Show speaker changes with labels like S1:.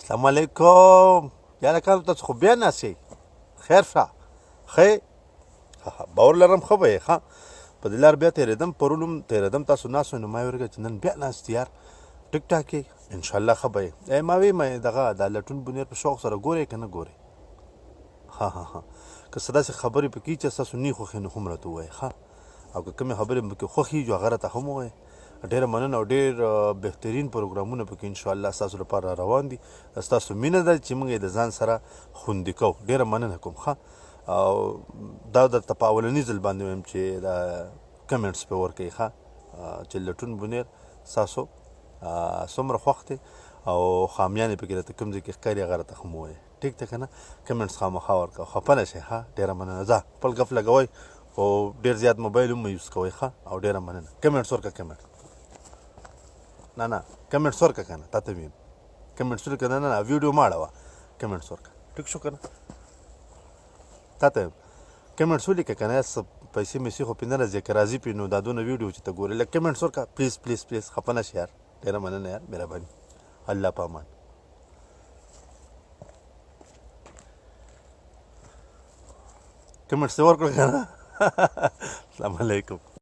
S1: السلام علیکم یاره کار تاسو خو بیا ناست یئ، خیر شه؟ ښه یې؟ باور لرم ښه به یې. ښه، په دې لار بیا تېرېدم، پرون هم تېرېدم، تاسو ناست وئ، نو ما یې ورکړه چې نن بیا ناست یار ټیک ټاک یې، انشاءالله ښه به یې. ای ما وی ما دغه دا لټون بنیر په شوق سره ګورې که نه ګورې؟ ها ها ها، که څه داسې خبرې پکې چې ستاسو نه خوښې نو هم راته ووایې، ښه، او که کومې خبرې پکې خوښې وي هغه راته هم ووایې. ډیره مننه او ډیر بهترین پروګرامونه پکې ان شاء الله ستاسو لپاره روان دي. ستاسو مینه ده چې موږ یې د ځان سره خوندي کوو. ډیره مننه کوم. ښه، او دا درته په اولني ځل باندې وایم چې دا کمنټس په ورکوي، ښه، چې لټون بونیر ستاسو څومره خوښ دی او خامیانې پکې راته کوم ځای کې ښکاري هغه راته هم ووایي. ټیک ده که نه؟ کمنټس خامخا ورکوه، خفه نه شئ. ښه، ډېره مننه. ځه خپل ګپ لګوئ، خو ډېر زیات موبایل هم مه یوز کوئ. ښه، او ډېره مننه. کمنټس ورکړه، کمنټ. نه نه، کمنټس ورکړه که نه، تا ته ویم کمنټس ورکړه. نه نه، ویډیو مه اړوه، کمنټس ورکړه. ټیک شو که نه؟ تا ته کمنټس ولیکه که نه، څه پیسې میسې خو پې نه راځي، که راځي پې نو دا دونه ویډیو چې ته ګورې، لږ کمنټس ورکړه پلیز پلیز پلیز. خفه نه شې یار. ډېره مننه یار، مهرباني، الله په امان. کمنټس ورکړه که نه. السلام علیکم.